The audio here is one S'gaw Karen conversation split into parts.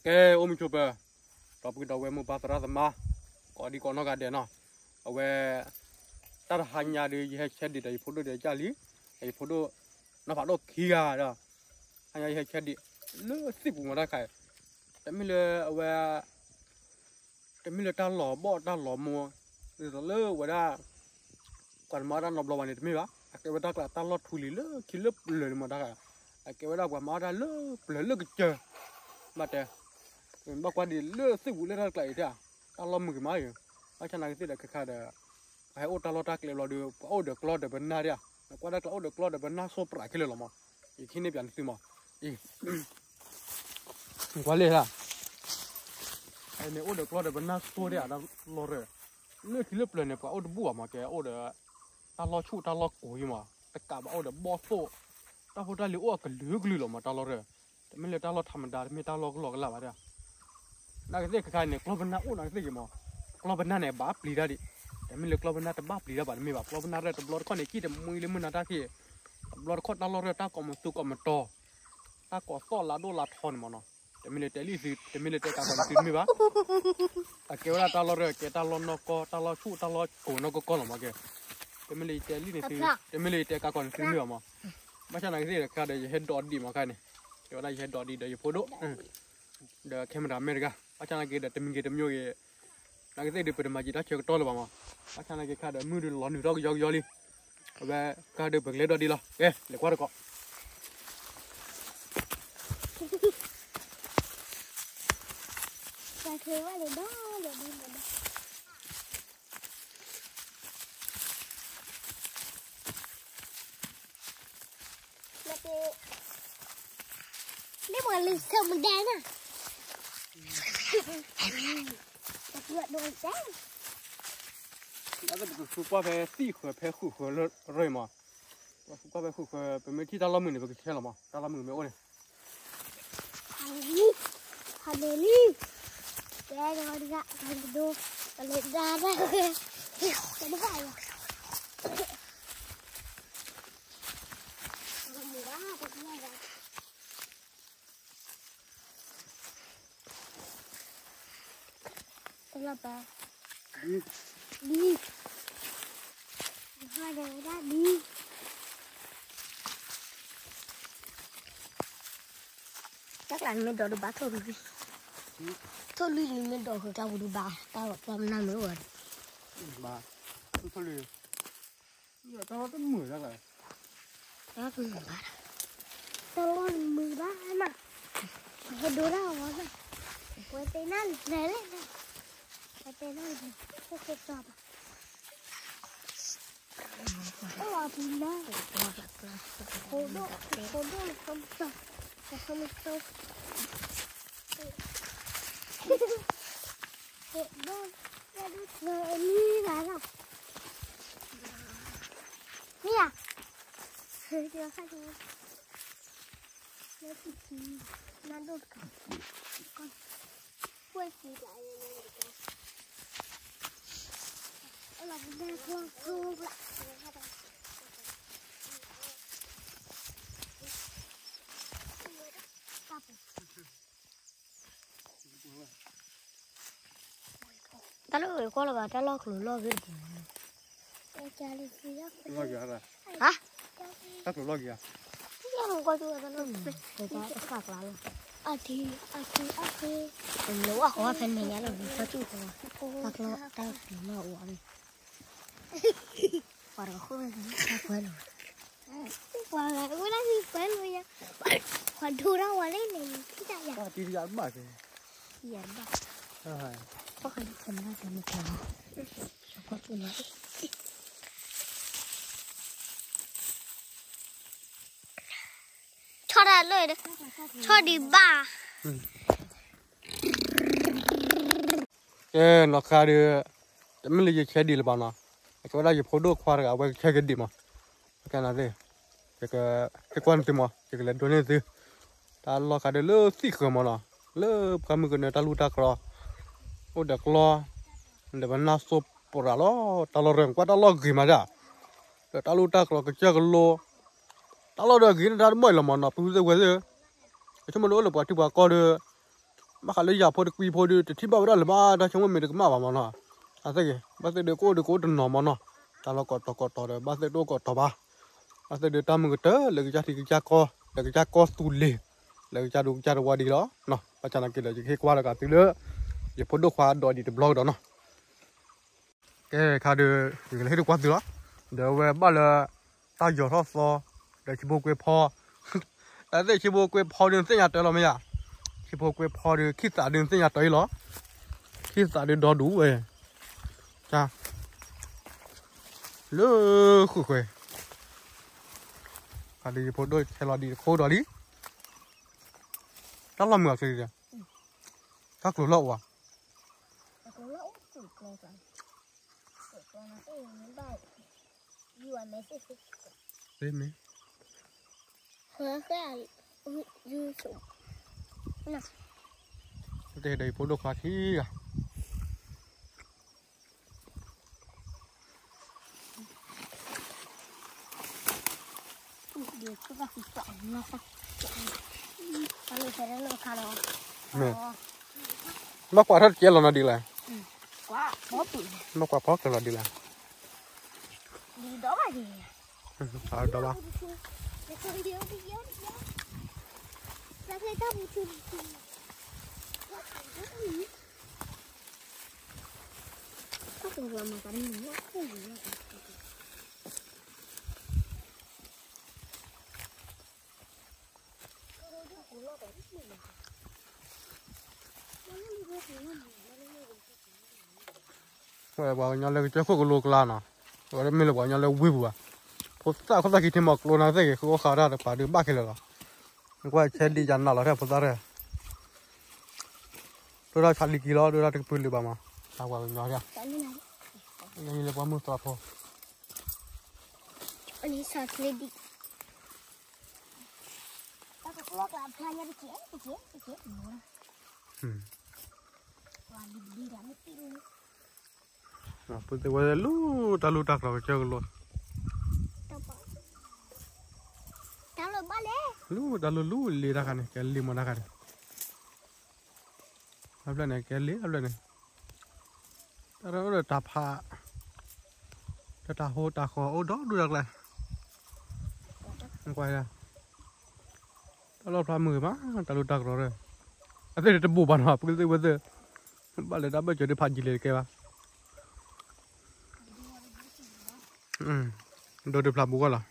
ကဲ အိၣ်မုာ်ဆိးပၢၤ, ဒီပုၢ်ဒီဝဲၢ်မိၢ်ပၢ်သရၣ်သမါ ကိးဒံကိးနီၢ်ဂၤဒဲးနီၤ, အဝဲ တၢ်တဟါညါဒီး ယဟဲဆဲးဒံးဒီးယဖိဒိၣ်ဒီးကၢ်လံ, ဒီးယဖိဒိၣ် နီၢ်ဖးဒိၣ်ခံဂၤဒီး ဟါညါယဟဲဆဲးဒံး လၢသ့ၣ်ပူၤမတၢ်ခါအံၤ, တမ့ၢ်လၢအဝဲ တမ့ၢ်လၢတၢ်လီၤဘီၣ်တၢ်လီၤမူ, ဒ်သိးလၢဝဲဒၣ် ကွၢ်တမၤတၢ်နီတဘျီဘၣ်န့ၣ်တမ့ၢ်ဘၣ်, အကဲဝဲတၢ်ကျါတၢ်လီၢ်ထူလံၤလၢခံလၢပျၢၤန့ၣ်မတၢ်, အကဲဝဲဒၣ်ပှၤမၤအီၣ်တၢ်လၢပျၢၤလၢကစၢၢ်, ဘၣ်တဲ, ဘၣ်ကွၢ်ဒံးလၢသ့ၣ်ပူၤလၢတၢ်ကျါအံၤတဲ, တၢ်လီၢ်မုာ်ဂ့ၤမးအံၤ, ဘၣ်ဆၣ်နာ်က့သ့ၣ်ဒီးခဲခါဒီး ပှၤဟဲအိၣ်တၢ်လီၢ်တၢ်ကျဲဘျီဒီး ပှၤအိၣ်ဒီးကျီဒီးပနၢ်ဒၣ်, နကွၢ်တၢ်ကျါအိၣ်ဒီးကျီဒီးပနၢ်စိးပြးခဲလၢာ်လီၤမး, ယခံန့ၢ်ပၠးနသုမး, အံၤ ကွၢ်လံ, န့ၣ်အိၣ်ဒီးကျီဒီးပနၢ်စိးဒၣ်တၢ်လီၢ်ရၢၢ်, လၢခံလၢပျၢၤန့ၣ် ပှၤအိၣ်တဘူၣ်ဘၣ်မး ကဲအိၣ်ဒီး တၢ်လီၢ်ဆူၣ်တၢ်လီၢ်ကိၤယံမး, တကးဘၣ်အိၣ်ဒီးဘီၣ်သိၣ်, တၢ်ဖိတၢ်လံၤအိၣ်အကလုာ်ကလုာ်လီၤမး တၢ်လီၢ်ရၢၢ်, တမ့ၢ်လၢတၢ်လီၢ်ထးမဒါ တမ့ၢ်တၢ်လီၢ်ကလီကလီဘၣ်ဒၣ် နာ်က့သ့ၣ်ခဲခါန့ၣ် ကျီပနၢ်အိၣ်နာ်က့သ့ၣ်ဂ့ၤမး, ကျီပနၢ်န့ၣ် ဘၣ်ပျံၤတၢ်ဒံး, တမ့ၢ်လၢကျီပနၢ်တဘၣ်ပျံၤတၢ်ဘၣ်တမ့ၢ်ဘၣ်, ကျီပနၢ်ရၢၢ်တဘျီတခီၣ်န့ၣ် ကံၣ်တမှံလၢမုၢ်နၤတၢ်ဖံး, တဘျီတခီၣ်တၢ်လီၢ်ရၢၢ်တၢ်ကိးမသူကိးမတီၤ, တၢ်ကိးသီၣ်လါဒိၣ်လါထီန့ၣ်မးနီၤ, တမ့ၢ်လၢတဲလံသု တမ့ၢ်လၢတဲကးကီးနသုတမ့ၢ်ဘၣ်, အကဲဝဲဒၣ်တၢ်လီၢ်ရၢၢ် ကဲတၢ်လီၢ်နီၢ်ကီၢ် တၢ်လီၢ်ဆူၣ်တၢ်လီၢ်ကိၤနီၢ်ကီၢ်ကီၢ်လီၤမးကဲ, တမ့ၢ်လၢယတဲလံန့ၣ်သု, တမ့ၢ်လၢယတဲကးကီးနသုတမ့ၢ်ဘၣ်မး, ဘၣ်ဆၣ်နာ်က့သ့ၣ်တခါဒီး ယဟဲဒိးဒံးမးခါန့ၣ်, ကဲဝဲဒၣ်ယဟဲဒိးဒံးဒီးယဖိဒိၣ် ဒီး camera man တဂၤ, ဘၣ်ဆၣ်နာ်က့ဒီးတမံၤဂ့ၤတမံၤဂ့ၤ, နာ်က့သ့ၣ်ဒုးပတမၤကံးတၢ်ဆၢကတီၢ်လၢၤဘၣ်မး, ဘၣ်ဆၣ်နာ်က့ခါဒီးမုၢ်ဒုးလီၤနုာ်ထီၣ်ကယီကယီလံ, အဝဲခါဒီးပကလဲၤဒိးဒံးလီၤ, ကဲ လဲၤကွၢ်တကိး လၢပှၤလၢဆၢမဒဲနၤ, ပကသူကွၢ်ဖဲသံၣ်ဃၢၤဖဲဃုာ်ဃၢၤလၢရၢၢ်မး, ပကသူကွၢ်ဖဲဃုာ်ဃၢၤ ပမ့ၢ်ထံၣ်တၢ်လီၢ်မုာ်န့ၣ် ပကဆဲးလီၤမး, တၢ်လီၢ်မုာ်မ့ၢ်အိၣ်န့ၣ် ဟးလံ, ဟးလံ, တဲဒီးတဂၤ ဟးလံဒိ, ဟးလံဒၣ်ဒၣ်, တဘၣ်ယၤ, တလီၤပာ်, လံ, ဟးဒီးဒၣ်လံ. တၢ်ကျါန့ၣ်မ့ၢ်ဒိးဒုးဘၣ်ထိၣ်လွံၢ်, ထိၣ်လွံၢ်န့ၣ်မ့ၢ်ဒိးဃုာ်တၢ်ပူၤဒုးဘၣ်, တၢ်လီၤပျီမနုၤမ့ၢ်အိၣ်ဝဲ, ဘၣ်, ထိၣ်လွံၢ်, တၢ်လီၢ်တမုာ်တၢ်ကျါ, တၢ်တမုာ်ဘၣ်, တၢ်လီၢ်တမုာ်ဘၣ်မး, ဟဲဒိးတၢ်ဝဲ, ဝဲတဲနၢ်လဲၣ်လဲၣ်, ဝဲတဲနၢ်လဲၣ်, ဟဲက့ၤစီၤဘၣ်. အိၣ်အပူၤလၢ ဖိဒိၣ်, ဖိဒိၣ်လၢခမူ, လၢခမူ, ဖိဒိၣ်, ဖိဒိၣ်လၢအမံၤဂၤလီၤ, မ့ၢ်ဧါ, ဒီးခါ, လၢပထံ, နၢ်ဒိၣ်တခါ, ကွၢ်, ကွၢ်စံးတၢ်, တၢ်လၢကွၢ်လၢၤဘၣ် တၢ်လီၢ်ကျိၤလီၢ်ဂ့ၤတပူၤ, လီၢ်ဂ့ၤ, ဟါ, တၢ်ကျိၤလီၢ်ဂ့ၤဧါ, တၢ်ကျိၤလီၢ်ဂ့ၤဧါ, တၢ်ကျိၤလီၢ်ဂ့ၤဧါ, အထံ, အထံ, အထံ, လၢဝဲဃီဝဲဖဲန့ၣ်ညါလီၤ, တၢ်ကျိၤ, တၢ်ကျိၤ, တၢ်ကျိၤလီၢ်အိၣ်ဝဲန့ၣ် ပှၤတဃုတၢ်ကွဲလိာ်, ပှၤဝဲဒၣ်ကွဲလိာ်ယၤ, ပှၤဒိတၢ်ဝဲလၢန့ၣ် ထံၣ်တၢ်ယၤ, တံၤတယၤတဘၣ်, ယၤတဘၣ်, ပှၤကဒိကနၣ်တမ့ၢ်ကျါ, ပှၤကနၣ် ဆီၣ်တၢ်လၢ, ဆီၣ်ဒံးဘၣ်. ကဲနီၢ်ခါဒီး, တမ့ၢ်လၢယဆဲးဒံးလၢၤဘၣ်နီၤ, အကဲဝဲဒၣ်ယဖိဒိၣ်ခွါတဂၤ အဝဲကဆဲးကဒံးမး, ကဲနၤသ့ၣ်, ယကကွၢ်နသုမး ယကလဲၤဒိးန့ၢ်သု, တၢ်လီၢ်ခါဒီးလၢသံၣ်ဃၢၤမးနီၤ, လၢပှၤမုၢ်ကနၢတၢ်လူၢ်တၢ်ကျီ, အိၣ်ဒီးကျီ, ဒီးပနၢ်စိပရၤလီၤ, တၢ်လီၢ်ရၢၢ်ကွၢ်တၢ်လီၢ်ဂ့ၤမးဒၣ်, ဒီးတၢ်လူၢ်တၢ်ကျီကစၢၢ်ကလိ, တၢ် အလီၢ်ဒီးဂ့ၤန့ၢ်တၢ်တဘီၣ်အံၤလီၤမၢ်နီၤ ပုၢ်သ့ၣ်ဝဲၢ်သ့ၣ်ဧၢ, အဆိကမိၣ်ဒီးအိၣ်လၢပှၤထံပှၤကီၢ်ဒီး ဘၣ်ဃးလၢယၤဖိတကွံဖိဒီး တထံၣ်ဘၣ်ဝဲဒၣ်လၢၤဘၣ် တၢ်ဆိကမိၣ်မ့ၢ်တကမၣ်ဘၣ်မၢ်နီၤ, အသ့ၣ်ဂ့ၤ ဘၣ်သ့ၣ်ဒီးကအိၣ်ဒီးကအိၣ်တနီၤမၢ်နီၤ, တၢ်လီၢ်ကိးတီၤကိးတီၤဒီး ဘၣ်သ့ၣ်တအိၣ်ကိးတီၤဘၣ်, ဘၣ်သ့ၣ်ဒီးတၢ်မုၢ်ကတၢၢ် လၢကစၢ်ထံကစၢ်ကီၢ် လၢကစၢ်ကီၢ်သူလ့ၤ လၢကစၢ်ဒူကစၢ်တဝါဒ်လီၤ, ဘၣ်ဆၣ်သနာ်က့ဒီး ယကဟ့ၣ်ကွၢ်လၢကးသုလၢ ယဖိဒိၣ်ခွါဒီးဒံးတဘျီကဒီးနီၤ ကဲခါဒီး ယကလဲၤဟ့ၣ်ဒုးကွၢ်သုလီၤ, ဒီးအဝဲဘၣ်လၢ တၢ်ယီၤထီၣ်သီ ဒီးဆံဖိကွဲဖီ, တၢ်သ့ၣ်ဆံဖိကွဲဖီဒုးသ့ၣ်ညါတၢ်လီၤမ့ၢ်ယါ, ဆံဖိကွဲဖီဒုး ခံသးဒုးသ့ၣ်ညါတၢ်အံၤလီၤ, ခံသးဒုးဒီဒူၣ်ဝဲ, လၢဃုာ်ဃဲ, ခါဒီးယဖိဒိၣ်ဆဲးလီၤဒံးတခိၣ်ဒီးလံ, တၢ်လီၢ်မုာ်အချ့ဒီး တၢ်ကျိၤလီၢ်အိၣ်ဧါ, မ့ၢ် တဲဒီးယဖိဒိၣ်ခွါထံဂၤ မ့ၢ် ဘၣ်ကွၢ်ထီၣ်တကဲလီၤနီၤဒ်လဲၣ်, ဘၣ်ကွၢ်ဖီကဲလီၤဒ်လဲၣ်, ဒီးဘၣ် ပှၤကညီလၢကစၢၢ်ခိၣ်ကလိကျါနီၤ, အဝဲမ့ၢ်လၢပှၤကညီလၢဝ့ၢ်ပူၤဘၣ်, ဖိသၣ်ခိၣ်သၣ်ခံထံမီၤကျိနၤသ့ၣ်ဂ့ၤ ဃုအိၣ်ဃာ်တၢ်တပာ်ဒုးဘၣ်ခဲလၢာ်လီၤ, နကွၢ်ဆဲးဒံးယၤနးလီၤထဲဖိသၣ်ရဲၣ်, ဒိၣ်ဒၣ်ဆးလံကံလီၤ ဒိၣ်ဒၣ်တကပုၢ်လၢၤဘၣ်မး, တၢ်ပှၤကညီဒၣ်, လၢပှၤမုၢ်သီဖိ ပုၢ်သ့ၣ်ဝဲၢ်သ့ၣ် လူတၢ်လူတၢ်ကျီၤကစၢၢ်ကလိ, လူတၢ်လူလူလ့တၢ်ခါန့ၣ် ကဲလံမီၢ်တၢ်ခါန့ၣ်, အဖျၢၣ်န့ၣ် ကဲလံအဖျၢၣ်န့ၣ်, တၢ်အိၣ်ဒီးတၢ်ဖး, တၢ်တၢ်ဟိတၢ်ဃီအိၣ်ဒီဒူၣ်တၢ်ကျါ, ကွၢ် တၢ်လီၢ်ဖျါမုာ်မး တၢ်လူတၢ်ကျီၤဒီး, အသ့ၣ်တဘူၣ်ဘၣ်နီၤ ပုၢ်သ့ၣ်ဝဲၢ်သ့ၣ်, ဘၣ်လၢတၢ်ဘၢၣ်စၢၤဒုးဖးယံာ်လံတကဲဘၣ်, ဒိးဒုးဖျါဘူးကီၢ်လီၤ,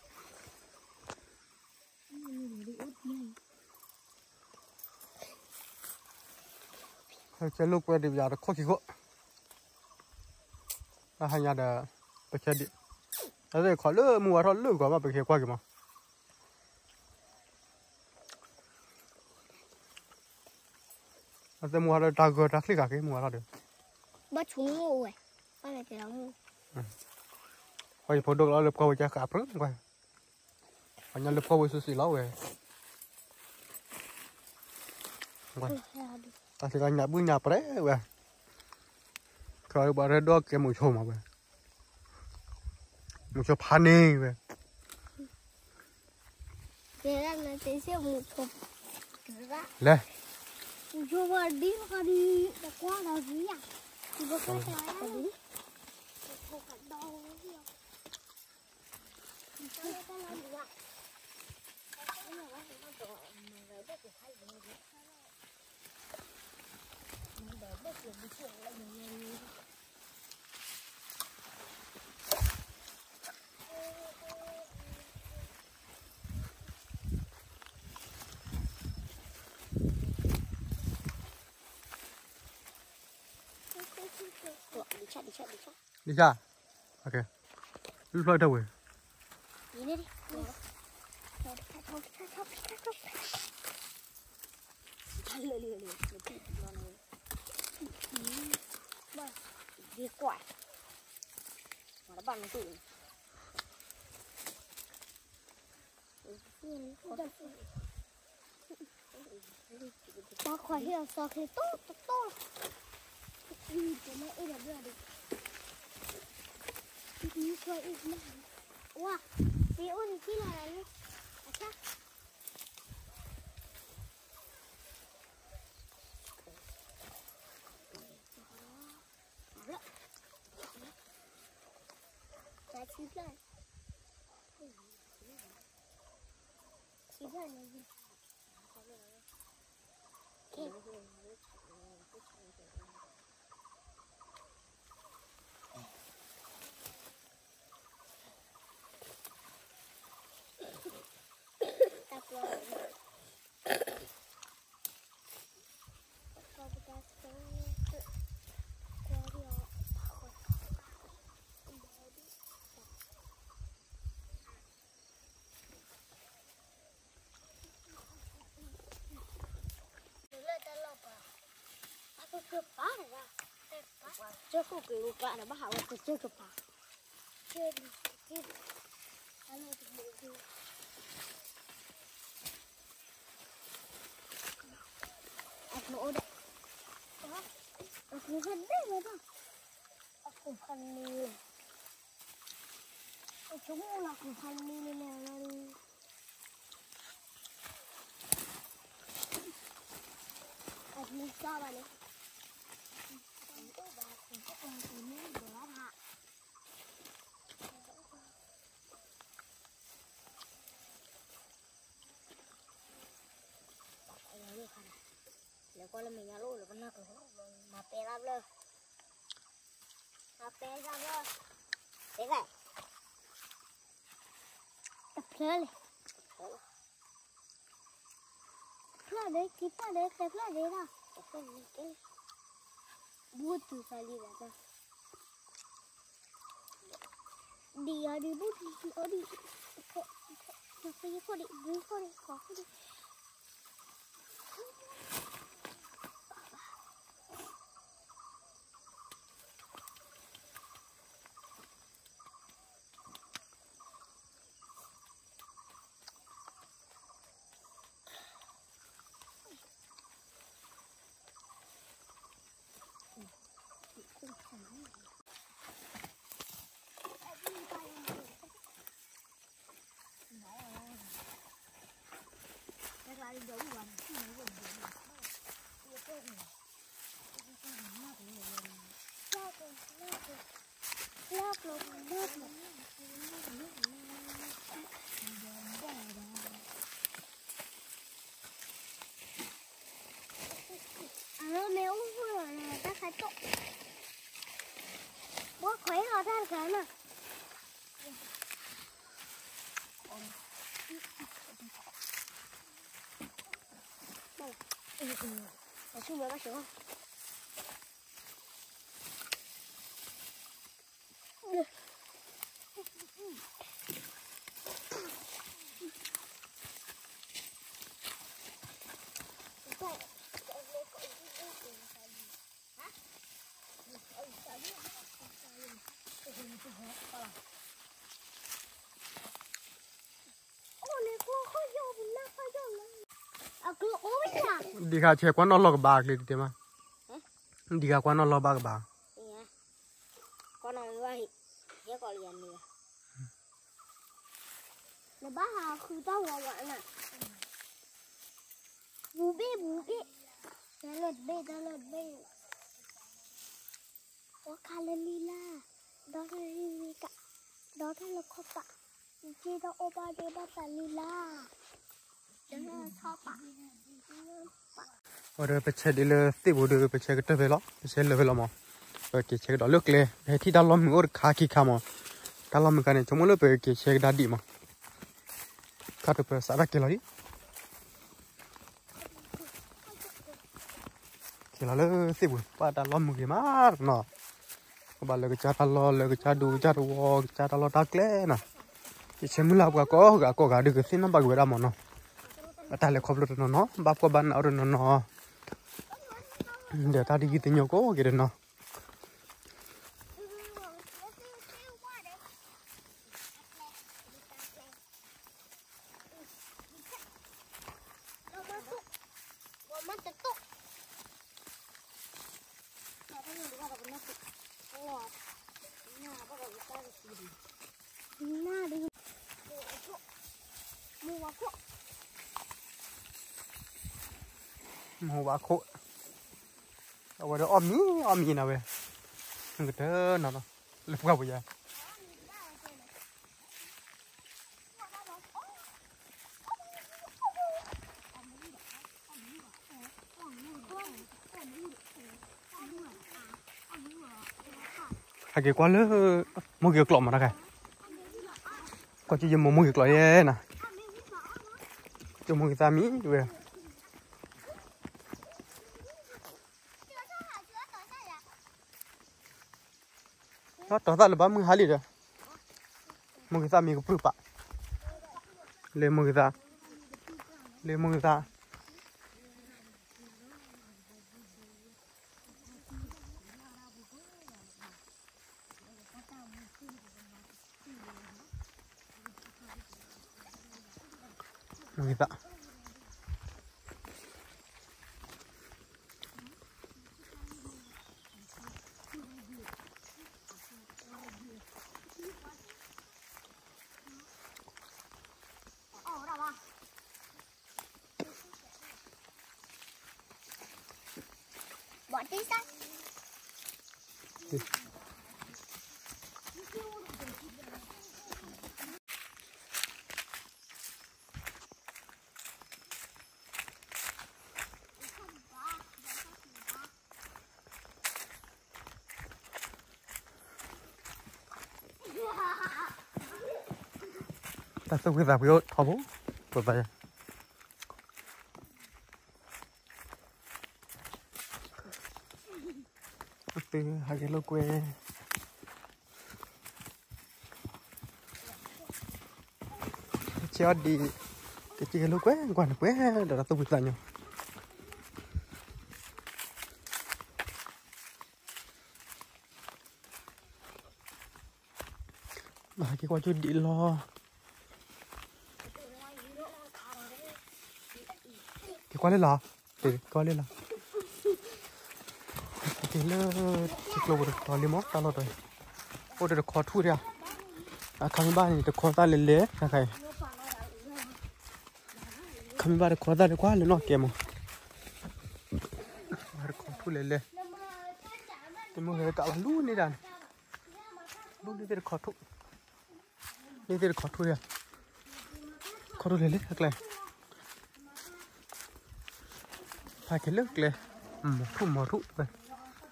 ဆဲးလိာ်ကွဲဒံးပယၤတခိၣ်ခံခိၣ်, တၢ်ဟါညါဒီး, ပဆဲးဒံး, အသ့ၣ်ခီလၢမုၢ်ဝါထီၣ်လၢဂီၤမး ပကဟဲကွၢ်က့ၤမး အသ့ၣ်မုၢ်ဝါထီၣ်တၢ်ဂၢၢ်တၢ်ချံၣ်ဃာ်က့ၤ မုၢ်ဝါထီၣ်ဒီး, ဘၣ်ဆိကမိၣ်ဝဲ, ဘၣ်လဲၤတဲလီၤမုၢ်, ပှၤယဖိဒိၣ်ကလီလၢပှၢ်ဝဲကၢ်ဃာ်ပြၢၢ်ကွၢ်, ပှၤညါလၢပှၢ်ဝဲစုစ့ၣ်လီၤဝဲ, တၢ်စ့ၢ်ကီးညၣ်ဘုၣ်ညၣ်ပြဲဝဲ, ခီဘၣ်ရဲၣ်ဒိၣ်ကဲမုဆိမးဝဲ, မုဆိဖးန့ၢ်ဝဲ ကဲဒၣ်နတဲဆ့မုဆိ, လဲၤ, မုဆိဝဲဒ်ခီဒ်, တကွၢ်လီၤဒ်ယၤ, ဒီး, ဒ်ဆၣ်, လူဖျိထၢဝဲ, ပှၤခွါဟ့ၣ်အီၤ စီၤချ့တိၢ်တတိၢ်လီၤ, ဝါ, ပအိၣ်န့ၣ်ထံၣ်လီၤလၢ, အ ကၢ်ခိၣ်က့ၤကပၤဒီး ဘၣ်ဟးဝဲကစၢၢ်ကပၤ, အကျိအိၣ်ဒီး အကျိခါဒဲးဝဲဒၣ်, အကျိခါန့ၣ်, အကျိအိၣ်လီၤ အကျိခါန့ၣ်န့ၣ်လီၤ, အကျိစၢ်ဘၣ်န့ၣ် လဲၤကွၢ်လၢမဲာ်ညါလိၣ်လၢပနၢ်ကလီၤ, မၤပဲတၢ်ဘျၢ, မၤပဲတၢ်ဘျၢ, ပဲဂၤ, တဖျၢၣ်လဲၣ်, ဖျၢၣ်ဒ့ ခံဖျၢၣ်ဒ့ သၢဖျၢၣ်ဒ့လီၤ, တဖျၢၣ်န့ၣ်ကဲ, ဘူးတုၤသးလံဘၣ်တၢ် ဒံးအီၤဒံး ဘူးဒံးအီၤဒံး, တဖျၢၣ်ခိၣ်ဒံး ဘုခိၣ်ဒံး ဃိးခိၣ်ဒံး. အမ့ၢ်အိၣ်ဃိလီၤန့ၣ် တၢ်ခါကၠိၣ်, ဘှီခွဲးလီၤတၢ်တခါနီၤ. အဆူၣ်မၤဘၣ်ဆၢ ဒံးဃာ်ဆဲးကွၢ်နီၣ်လီၢ်ကဘၣ်အကျဲဒ်တဲမး, ဒံးဃာ်ကွၢ်နီၣ်လီၢ်ဘၣ်ကဘၣ်, ကွၢ်နီၣ်ဝဲဘၣ်ဟဲကီးလံန့ၣ်, နဘၣ်ဟးဃုတၢ်ဝးဝးနၤ, ဘူးဘ့ၣ်ဘူးဘ့ၣ်, တၢ်လၢတဘ့ၣ် တၢ်လၢတဘ့ၣ်, အီခါလၢလံလၢ်, ဒီးတၢ်လၢလံကး, ဒီးတၢ်လၢခီၣ်ပး, က့ဒီးအိၣ်ဘၣ်ဒိဘၣ်သးလံလၢ်. အီဒီးပဆဲးဒ်လၢသ့ၣ်ပူၤဒီး ပဆဲးကတၢၢ်ဖဲလီၤ, ပဆဲးလၢာ်ဖဲလီၤမး, ပက့ၤဆဲးကဒီးလၢကျဲ, ပဟဲထံၣ်တၢ်လီၢ်မုာ်အိၣ်တခါခံခါမး, တၢ်လီၢ်မုာ်ခါန့ၣ် ဆိကမိၣ်လၢပက့ၤဆဲးကဒါဒံးမး, ခါတပၢၤစးတၢ်ကဲလီၤဒံး က့ၤလီၤလၢသ့ၣ်ပူၤ ပှၤတၢ်လီၢ်မုာ်ဂ့ၤမးနီၤ, ကဘၣ်လၢကစၢ်တၢ်လီၢ် လၢကစၢ်ဒူကစၢ်တဝီ ကစၢ်တၢ်လီၢ်တၢ်ကျဲနီၤ, ယဆဲးမုၢ်လၢ်ပှၤကိးဂၤကိးဂၤဒုး ကသ့ၣ်နီၣ်ဘၣ်က့ၤဝဲဒၣ်မးနီၤ, အတၢ်လဲၤခီဖျိတနီၤနီၤ ဘၣ်ပှၢ်ဘၣ်နးအိၣ်တနီၤနီၤ, ဒီးတၢ်တယုၢ်သညိကိးဂၤတနီၤ မူဝါခိၣ် မ့ၢ်ဝဲခိၣ်, အဝဲဒီးအီၣ်မံၤ အီၣ်မံၤနၤဝဲ, ကတၢၢ်နီၤနီၤ, လၢပှၢ်ပူၤယၤ ဟဲက့ၤကွၢ်လၢ မိၢ်က့ၤကျိးမးတခါ, ကွၢ်က့ၤယမိၢ်မိၢ်က့ၤကျိးယဲနၤ, ကမိၢ်က့ၤသးမံၤဝဲ, တီၤသၣ်လၢဘၣ်မုၢ်ဟါလံဒီး, မိၢ်က့ၤသးမံၤကပြုၢ်ပာ်, လၢမိၢ်က့ၤသး, လၢမိၢ်က့ၤသး မိၢ်က့ၤသး တၢ်သူၣ်ဖှံသးဖှံအိၣ်ထီဘိ, ပဘၣ်ယၤ, သုဟဲက့ၤလိာ်ကွဲ ဆဲးအီၣ်ဒံး, ကက့ၤလိာ်ကွဲကွၢ်န့ၣ်ကွဲဒီးတၢ်သူၣ်ဖှံသးညီ ဘၣ်ဟဲက့ၤကွၢ်ကၠိဒံးလီၤ, က့ၤကွၢ်လၢလီၤ, က့ၤကွၢ်လၢလီၤ, က့ၤလၢ ထံကျိပူၤတတီၤလံမး တၢ်လီၢ်တတီၤ, အိၣ်ဒီးတခီထူၣ်ဒံးဧါ, အခါမ့ၢ်ဘၣ်န့ၣ် တခီသၣ်လဲၤလဲၤ နခါအံၤ ခါမ့ၢ်ဘၣ်တခီသၣ်ဒံးကွၢ်လၢနီၢ်ကဲမး, ဘၣ်တခီထူၣ်လဲၤလဲၤ, တမ့ၢ်ဂ့ၤကးဘၣ်လူန့ၢ်ဒၣ်န့ၣ်, လူန့ၢ်သ့ၣ်တခီထူၣ်, န့ၢ်သ့ၣ်တခီထူၣ်ဒံး, ခီထူၣ်လဲၤလဲၤအကျဲ, ဖးက့ၤလၢကျဲ, မီၤထူၣ်မီၤထူၣ်ဝဲ တၢ်လီ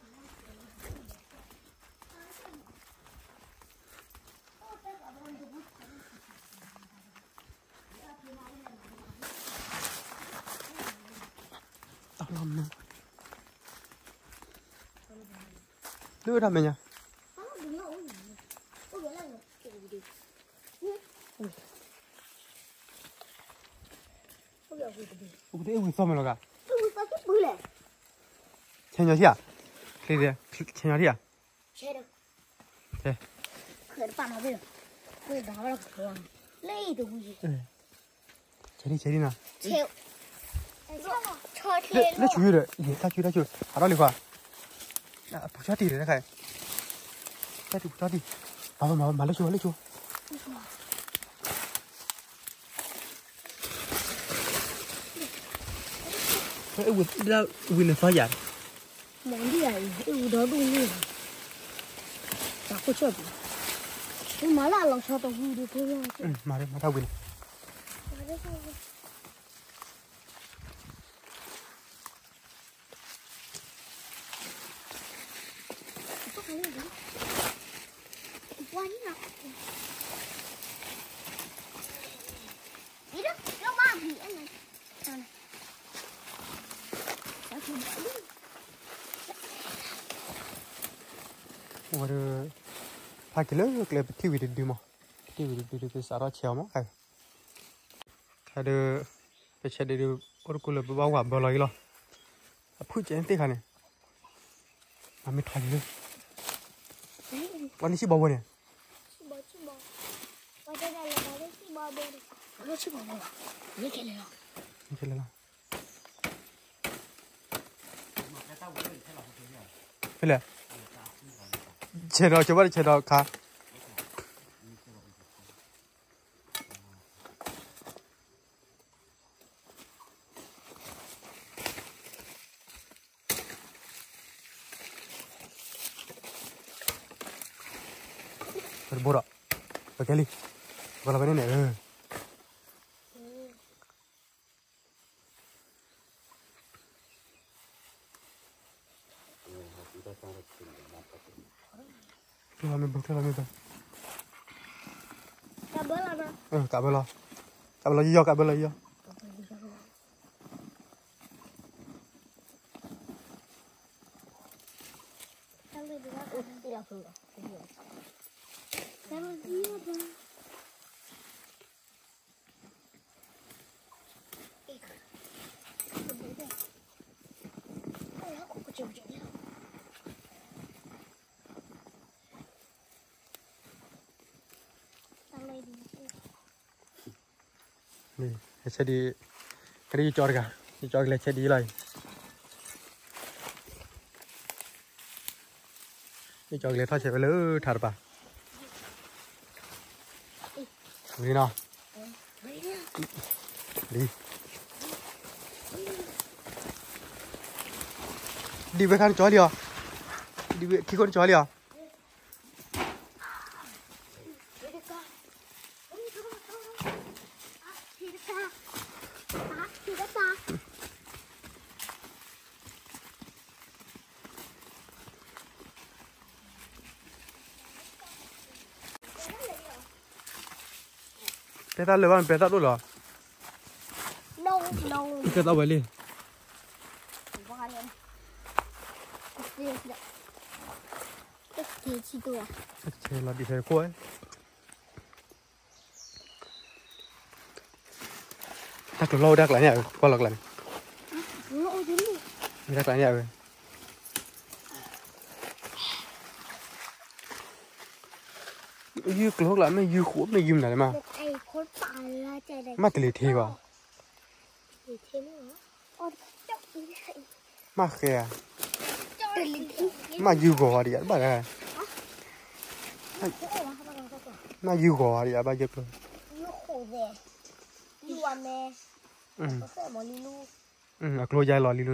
ၢ်မုၢ် လၢတၢ်မဲာ်ညါ, အိၣ်ကတၢၢ်ဝံၤသီမ့ၢ်လီၤဂာ်, ဆဲးညီထံၣ်ဧါ, ချ့, ဆဲးညီထံၣ်ဧါ, ဆဲး ဆဲးဒံး ဆဲးဒံးနီၤ, လၢဆူဒီး တၢ်ဆူတၢ်ဆူ ဟးထီၣ်လံခွါ, ပူၤဆါတံၢ်ဒီးတခါ, တၢ်တံၢ်ပူၤဆါတံၢ်, မၤလၢဆူလၢဆူ ဝံၤန့ၣ်သီယၤ, မၤဒံးယၤအံၤ အ့ၣ်ဝူဒီဒူၣ်န့ၣ်, တၢ်ခိၣ်ဆၢၣ်ပူၤ, မၤလၢအလီၤဆီတဝံၤဒီးဖိလီၤ, မၤမၤတၢ်ဝံၤန့ၣ် ဝဲဒီး ဖးက့ၤလၢကျဲပထံၣ်ဝံၤတဒုမး, ပထံၣ်ဝံၤတဒုဒီး ပစးထီၣ်ဆဲးအီၤမး, ခဲဒီး ပဆဲးဒုးဒုး အိၣ်တကူလၢပဘၣ်ဝၤဘၢလီၤအံၤလီၤ, အဖုၣ်ကဲသ့ၣ်ခါန့ၣ်, မ့ၢ်ထီၣ်လံ, ပှၤန့ၣ်ဆံၣ်ဘီဘိန့ၣ်, ဖဲလဲၣ်, ဆဲးဒီး ကဘၣ်တဆဲးဒီးခါ ပှၤန့ၣ် ဘိဒီး, ပကဲလံ, ပကလီၤဖဲန့ၣ်န့ၣ်, ကျဲလီၤမ့ၢ်ဘၢ, ကျဲလီၤမ့ၢ်ဘၢ, ကးဘၢလီၤ, ကးဘၢလီၤ, ကးဘၢလီၤယီၤ, ကးဘၢလီၤယီၤ. ဆဲးဒ်, ကဒ်ယကၠီတဂၤ, ယကၠီကလဲၤဆဲးဒ်လီၤအံၤ, ယကၠီကလဲၤထီၣ်ဆဲးဝဲလၢထးတပၤ, ဝံၤနီၤ, ဒ်, ဒ်ဝဲခါနကၠီလံအီၤ, ဒ်ဝဲခံခိၣ်နကၠီလံအီၤ. တဲတၢ်လၢာ်ဘၣ် မ့ၢ်ပဲတၢ်ဒိၣ်လီၤ, ကဲသးဝဲလံ, ဆဲးလီၤဒ်ထဲတခိၣ်, တၢ်ကျိၤလီၤဝဲဒၣ်ကျါန့ၣ်, ကွၢ်လီၤကျါန့ၣ်, တၢ်ကျါန့ၣ်ဝဲ, ယုၢ်ကျိၤကျါ မ့ၢ်ယုၢ်ဃိး မ့ၢ်ယုၢ်မနုၤလဲၣ်မး, မ့ၢ်တလ့ၤထ့ဘၣ်, မ့ၢ်ဃဲဧါ, မ့ၢ်ယုၢ်ဂီၤဒံးဧါ, ဘၣ်, မ့ၢ်ယုၢ်ဂီၤဒံးဧါ, ဘၣ်ယုၢ်ကျိၤ, အကျိၤယါလီၤလံလူန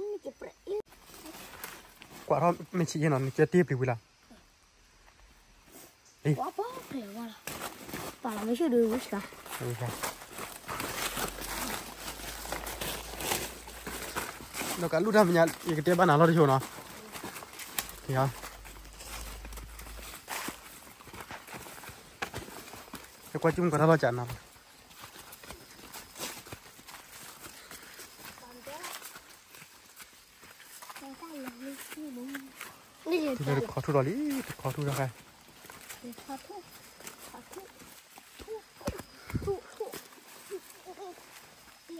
ီၤ, ကွၢ်ထီၣ်မ့ၢ်ဆံးယဲနီၤ နကၢတ့ၢ်ပျံၤဝံၤလီၤ, ဒီးကလူၣ်တၢ်မဲာ်ညါ ယကတဲဘၣ်နၤလီၤတဆိနီၤ, ယကွၢ်ကၠူမုၢ်ကထီၣ်လီၤကၢ်နီၤ, တခီထူၣ်ဒီးလံ, တခီထူၣ်ဒီးဃဲ, က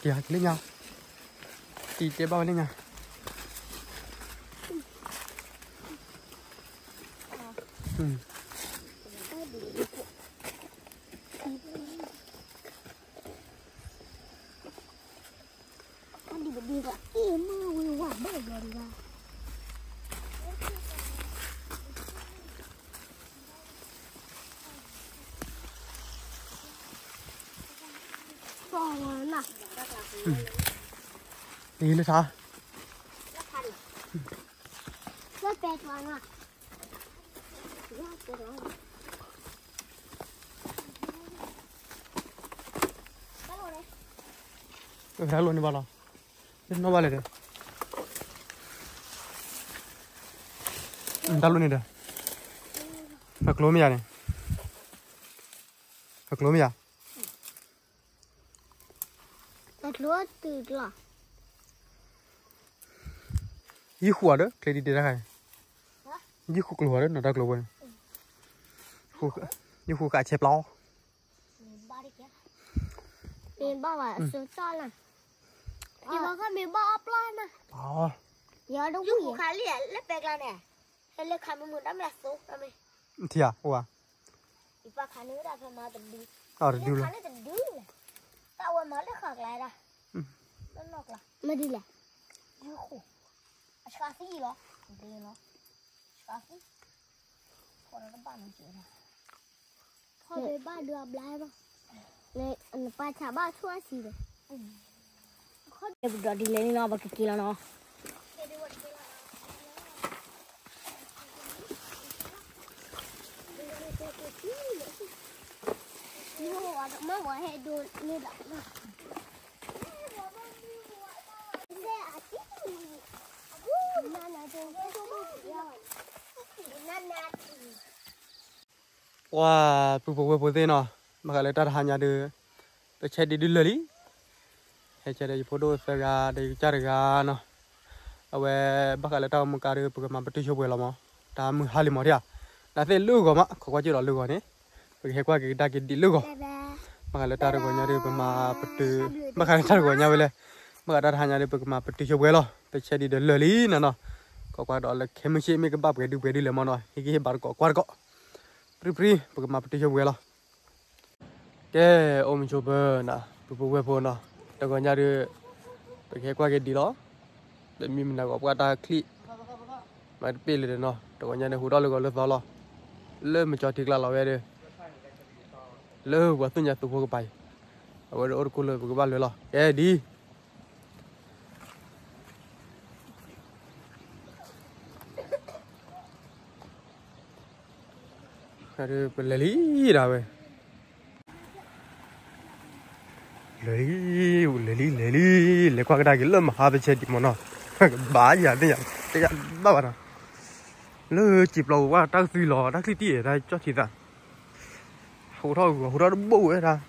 ့ၤလၢညါ, တံၤတဲဘၣ်ဝဲလၢညါ. လၢထါ, တၢ်လိၣ်န့ၣ်ဘၣ်လီၤ, နီၢ်ဘၣ်လဲၣ်ဒီး, တၢ်လိၣ်န့ၣ်ဒီး, အကျိၤမ့ၢ်ယၤန့ၣ်, အကျိၤမ့ၢ်ယၤ ယုၢ်ဃုာ်အီၤဒီး ချ့ဒံးတဲတၢ်ခါန့ၣ်, ယုၢ်ဃုာ်ကျိၤအီၤဒီး နီၢ်တၢ်ကျိၤဝဲန့ၣ်, ယုၢ်ဃုာ်ဃာ်ဆဲးပျီ, မ့ၢ်ဘၣ်ဝဲအစိကၠီလၢ်, ယဘၣ်ခါမ့ၢ်ဘၣ်အပျီနၤ, ယုၢ်ဃုာ်ခါလံလၢပဲကျါန့ၣ်, ဟဲလၢခါမုၢ်မုၢ်တၢ်မ့ၢ်အသိတၢ်မ့ၢ်, ထံဧါ, အိၣ်ဧါ, ယပာ်ခါန့ၣ်ဝဲဒၣ်ဖဲမၤတဒု, တဒုလၢ်, တၢ်ဝဲမၤလၢဃာ်ကျါဒၣ်, မ့ၢ်ဒ်လဲၣ်, ယဃိ, အဆှါသံလီၤ, လီၤ, ဆှါသံ, ဖီဒီးတဘၣ်နက့ၤလီၤ, ဖီဒီးဘၣ်ဒုးအဘျါလီၤ, နပၢ်ဆးဘၣ်ဆူအဆံးဒီး, ပဒီးဒ်လဲၣ်န့ၣ်နီၤ ပကက့ၤလီၤနီၤ. ပှၤပုၢ်ဖိဝဲၢ်ဖိသ့ၣ်နီၤ, ဘၣ်ဃးလၢတၢ်တဟါညါဒီး ပဆဲးဒံးဒုလၢာ်လံ, ဟဲဆဲးဒီးယဖိဒိၣ်သၢဂၤဒီးယကစၢ်တဂၤနီၤ, အဝဲဘၣ်ဃးလၢတၢ်အိၣ်မူကါဒီး ပကမၤပတုာ်ဆိပှဲၤလီၤမး, တၢ်မုၢ်ဟါလံမးဒၣ်, နသ့ၣ်လၢဂီၤမး ခိးကွၢ်ကၠိဒီးလၢဂီၤန့ၣ်, ပကဟဲကွၢ်က့ၤကဒါက့ၤဒံးလၢဂီၤ, ဘၣ်ဃးလၢတၢ်တဂီၤညါဒီး ပမၤပတုာ်, ဘၣ်ဃးလၢတၢ်တဂီၤညါဝဲလဲၣ်, ဘၣ်ဃးတၢ်တဟါညါဒီး ပကမၤပတုာ်ဆိပှဲၤလီၤ, ပဆဲးဒံးဒီးလၢာ်လံနၤနီၤ, ခိးကွၢ်ဒီးလၢခဲမုၢ်ဆ့ၣ်မ့ၢ်ကဘၣ်ပှဲၤဒုပှဲၤဒုလဲၣ်မးနီၤ, ဟံးက့ၤဟ့ၣ်ဘၣ်တကိးကွၢ်တကိး, ပြံပြံ ပကမၤပတုာ်ဆိပှဲၤလီၤ. ကဲ, အိၣ်မုာ်ဆိးပၢၤနၤ ပုၢ်ဖိဝဲၢ်ဖိနီၤ, တဂီၤညါဒီး ပကဟဲကွၢ်က့ၤဒံးလီၤ, တမံၤမနုၤဂီၤပှၢ်တၢ်ချံၣ်, မၤတပ့ၢ်လၢၤဒီးနီၤ, တဂီၤညါန့ၣ် ဟူးထီၣ်လၢဂီၤလၢသီလီၤ, လၢမကၠီထံကျါလီၤဝဲဒီး, လၢပှၤသူၣ်ညါသူဖိကပၤအံၤ, အဝဲဒီးအိၣ်တကိၢ်လၢပကဘၣ်လၢာ်လီၤ, ကဲဒ် ပလဲၤလံဒၣ်ဝဲ, လဲၤလံ, လဲၤလံ လဲၤလံ, လဲၤကွၢ်ကဒါက့ၤလၢမဟါပဆဲးဒံးမးနီၤ, ဘၣ်ယၤသ့ၣ်ညါ တယၤဘၣ်ဘၣ်နီၤ, လၢစံာ်ပျီဝဲတၢ်ကသွံလီၤ တၢ်ချံၣ်တံၢ်အဲၣ်တၢ်ကၠီၣ်ထံသး, ဟူးထီၣ်ဂီၤ ဟူးထီၣ်တဘိဝဲဒၣ်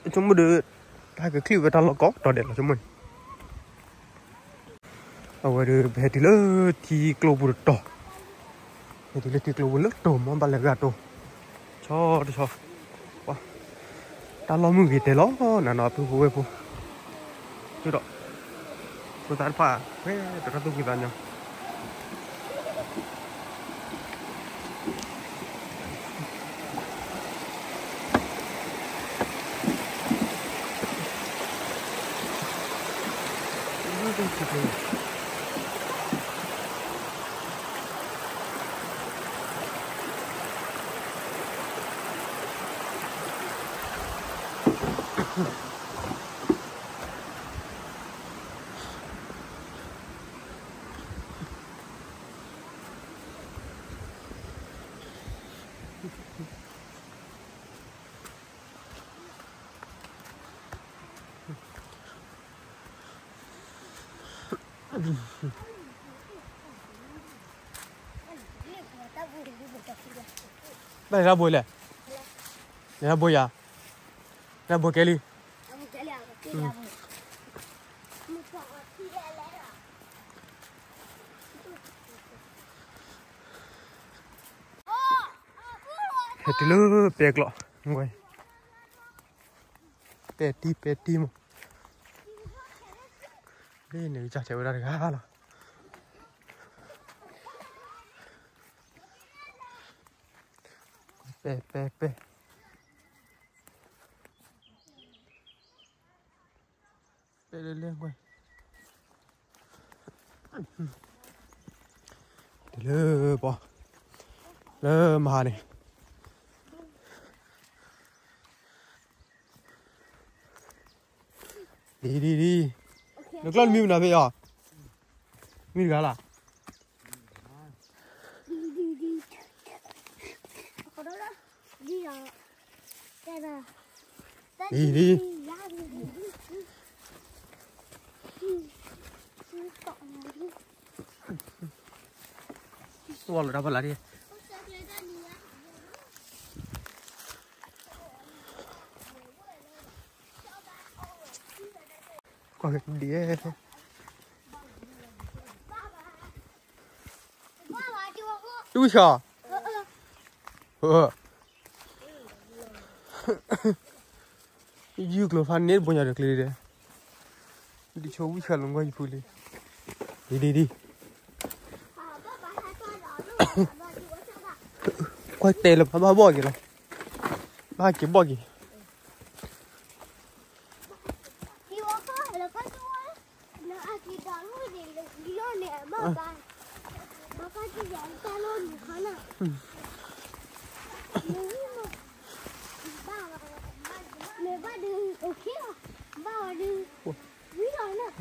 ဆိကမိၣ်ဒီး တၢ်ကချံၣ်ဝဲတၢ်လီၢ်ကိးတီၤဒဲးလီၤ ဆိကမိၣ်န့ၣ်, အဝဲဒီး ပဟဲတုၤလၢထံကျိပူၤတတီၤ, ဟဲတုၤလၢထံကျိပူၤလၢတိၤမး ဘၣ်လဲၤဂၤတိၤ, ဆီတဆီ, တၢ်လီၢ်မုၢ်ဂ့ၤတဲလီၤနၤနီၤ ပုၢ်ဖိဝဲၢ်ဖိ, ဒီး ဖိသၣ်တဖၣ် ဖဲတရၢ်သူၣ်ဖှံသးညီ ဘၣ်လဲၤတၢ်ဘိလဲၣ်, လဲၤတၢ်ဘိယၤ, တၢ်ဘိကဲလံ, ဟဲတုၤလၢပဲကျိး, ပဲတံၢ် ပဲတံၢ်မး, ဒ်န့ၣ်ကစၢ်ထဲဝဲဒၣ်တဂၤလီၤ, ပဲ ပဲ ပဲ ပဲလဲၣ်လဲၣ်ကွၢ်, တုၤလၢပှၤ, လၢမဟါန့ၣ် ဒ် ဒ် ဒ်, နကျီၢ်နမံမနုၤဖဲအီၤ, မံတဂၤလၢ်, ဒ် ဒ်, သွလီၤတၢ်ဖီလာ်ဒ် ကွၢ်က့ၤဒ်, တူၢ်ဆၢ, ယုၢ်ကျိၤဖးန့ၣ်တဘိညါဒီးကျ့ဒဲး, ဒ်ဆိဝံၣ်ဆၢလီၤကွၢ်ယဖုလံ, ဒ် ဒ် ဒ်, ကွၢ်တဲလၢဘၣ်ဘၣ်ဘီၣ်က့ၤလီၤ, ဘၣ်က့ၤဘီၣ်က့ၤ ဘၣ်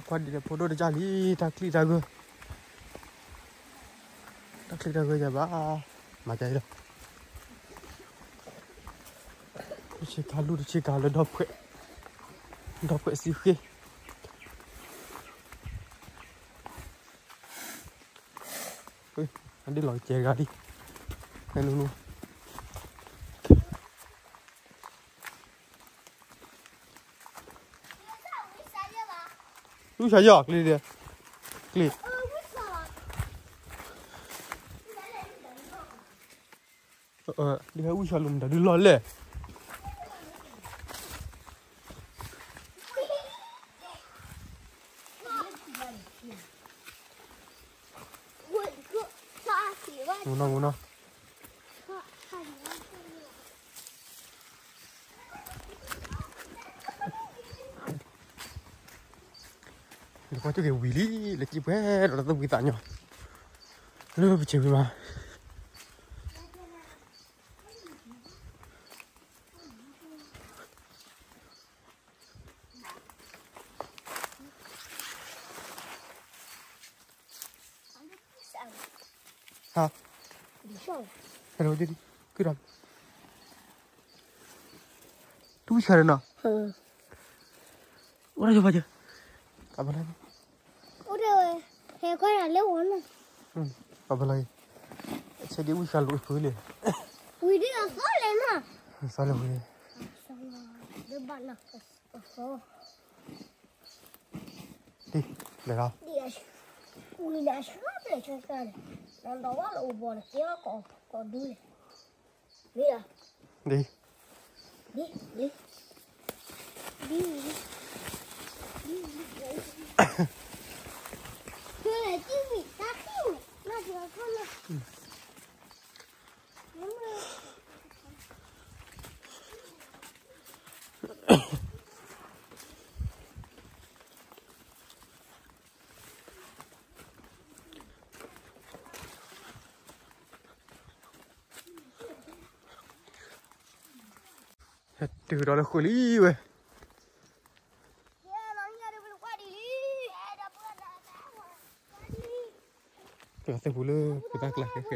ကွၢ်ဒ်လဲၣ် ဖိဒိၣ်တကၢ်လံ တၢ်ချံၣ်တၢ်ဂၢၢ်, တၢ်ချံၣ်တၢ်ဂၢၢ်ယၤဘၣ်, မၤကဲအံၤလီၤ, တဆ့ကၤလူၢ်တဆ့ကၤလၢဒီဖှဲး, ဒီဖှဲးစံဃ့ အဒ့ၣ်လီၤကဲဂၤဒံး, ဖဲနူနူ ဝံၢ်ဆါယီၤ ကျ့ဒဲး, ကျ့, ဒ်ဟဲဝံၢ်ဆါလိာ်မတၤဒုလီၢ်လဲၣ်. မူနီၢ်မူနီၢ် နကွၢ်က့ၤဝံၤလံ လၢကံပှဲၤဒီးတၢ်သူၣ်ဖှံသးညီ လၢပဆဲးဝံၤမး ဟါ, ဟဲလီၤဒ်ဒ်, ကုၢ်ဒီး, တူၢ်ဆၢဒီးနီၤ, အိၣ်ဒၣ်ယိၤဖးကၢ, ကဘၣ်လၢ, အိၣ်ဒၣ်ဝဲ, ဟဲခွဲးတၢ်လၢဝီၤန့ၣ်, ကဘၣ်လၢ, ဆဲးဒ်ဝံၢ်ဃာ်လိာ်အဖုလံ, ဝံၤဒ်အသီလဲၣ်နီၤ, သီလဲၣ်ဝံၤ, လၢဘၣ်နီၤ, အသီ ဒ်လဲၣ်လီၤ, ဝံၤလၢအဆှါပျဲၢ်ဆှါဆှါန့ၣ်, နဒီးဝဲလၢအိၣ်ဘီန့ၣ် ကဲအီၣ်ကိးဒူလဲၣ်, မ့ၢ်လီၤ, ဒ်, ဒ်, ဒ်, ဒ်, ဒ်, ဒ်, ဟဲတုၤဒီးလၢဃုာ်လံဝဲ, ကသ့ၣ်ပူၤလၢပတၢ်ကျါဃဲဃဲ, တ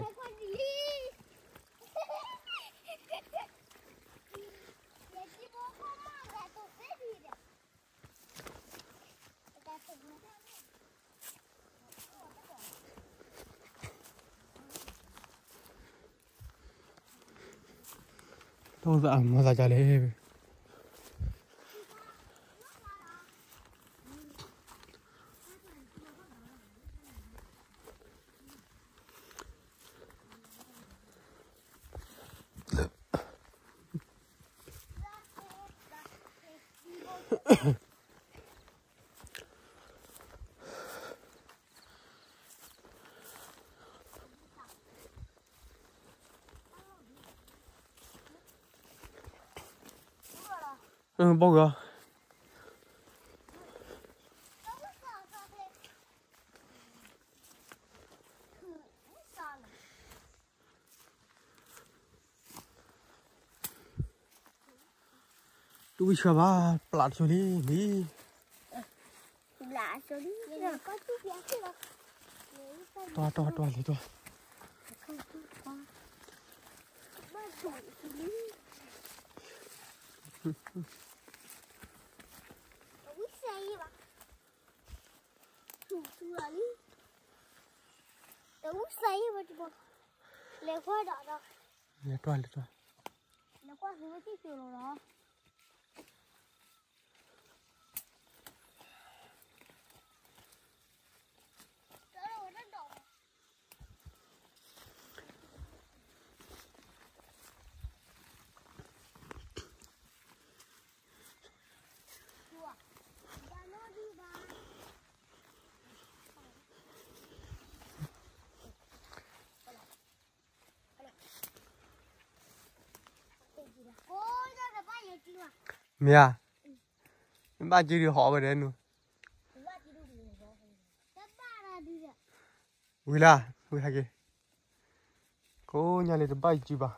ၢ်အိၣ်သးမၤသးဒ်လဲၣ်, ဘီၣ်ဂီၤ တူၢ်ဝံၣ်ဆှၢဘၣ် ပျၢ်တဆိလံလံ, တွၢ်တွၢ်တွၢ်လံတွၢ်, လဲၤတွၢ်လဲၤတွၢ် မ့ၢ်ဧါ, မ့ၢ်ဘၣ်က့ၤဒုးဟီၣ်ဝဲဒၣ်နူၤ, တဘၣ်ဒုးဒီး ဝံၤလၢ, ဝံၤဟဲက့ၤ, ကိးညါလံတဘၣ်ယစုဘၣ်.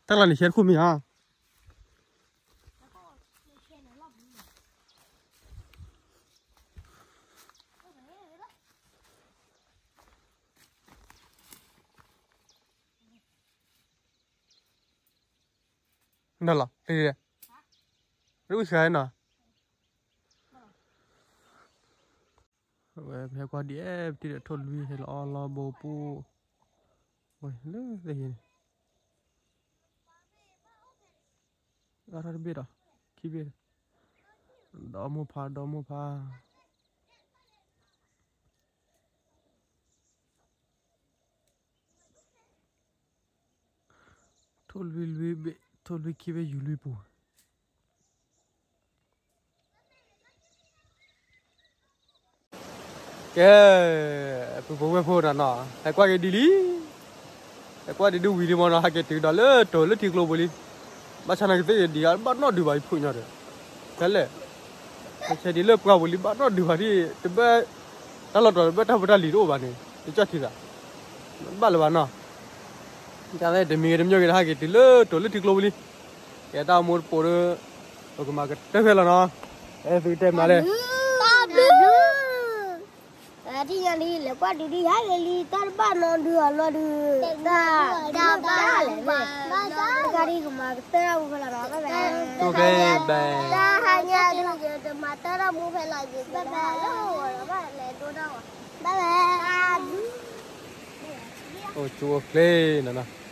တၢ်လီၤန့ၣ် ရှဲတခိၣ်မ့ၢ်ဧါ. နလီၤ, ရူၢ်စှၤနီၤ. အဝဲပဟဲကွၢ်ဒ်အဲၣ် ပထံၣ်ဒီးထိၣ်လွံၢ်ဟဲလီၤအီလီၤဘိပူၤ, ဝဲလၢသ့ၣ်ဟံးန့ၣ်, အါထီၣ်တဘ့ၣ်ဒီး, ခံဘ့ၣ်, ဒီမိၢ်ဖါ ဒီမိၢ်ဖါ. ထိၣ်လွံၢ်လွံၢ်ဘ့ၣ်, ထိၣ်လွံၢ်ခံဘ့ၣ်ယူၤလွံၢ်ပူၤ. ကဲ, ပုၢ်ဖိဝဲၢ်ဖိနီၤနီၤ, ဟဲကွၢ်က့ၤဒ်လံ, ဟဲကွၢ်ဒ်ဒုးဝံၤလံမ့ၢ်နီၤ, ဟဲက့ၤတုၤဒီးလၢတိၤလၢထံကျိပူၤလံ. ဘၣ်ဆၣ်နာ်ကသ့ၣ်ဒံးဘၣ်နီတဒုဘၣ် ယဖုၣ်ညီဒီး, ဖဲလဲၣ်, ဟဲဆဲးဒ်လၢပှၢ်ပူၤလံ ဘၣ်နီတဒုဘၣ်ဒ်, တဘၣ်, တၢ်လီၢ်တီၤတဘၣ်တၢ်ဖိတၢ်လံၤတအိၣ်ဘၣ်န့ၣ် တကၠီၣ်ထံသး, ဘၣ်လၢၤဘၣ်နီၤ. တၢ်လၢတမံၤဂ့ၤတမံၤဂ့ၤ ဟဲက့ၤတုၤလၢတိၤလၢထံကျိပူၤလံ. ကဲတၢ်အိၣ်မူတပိၤဒီး, ပကမၤကတၢၢ်ဖဲလီၤနီၤ, အဲၣ်သုကတဲမနုၤလဲၣ်. တၢ်ဘျုး, ထံၣ်ညါလံ လဲၤကွၢ်ဒုးဒ်ဟဲက့ၤလံ တၢ်တဘၣ်နီတဒုအလီၢ်ဒုး, တၢ်, တၢ်ဘၣ်လဲၣ်, တၢ်ဒ်ကမၤကတၢၢ်တၢ်မူဖဲလီၤနီၤ, ဘၣ်ဘၣ်, တၢ်ဟါညါဒုး ယတမၤတၢ်တၢ်မူဖဲလီၤ ယကဘၣ်လၢ, လဲၤဒိတၢ်ဝဲ, ဘၣ်ဘၣ်. အိၣ်ဆူၣ်အိၣ်ချ့နီၤနီၤ.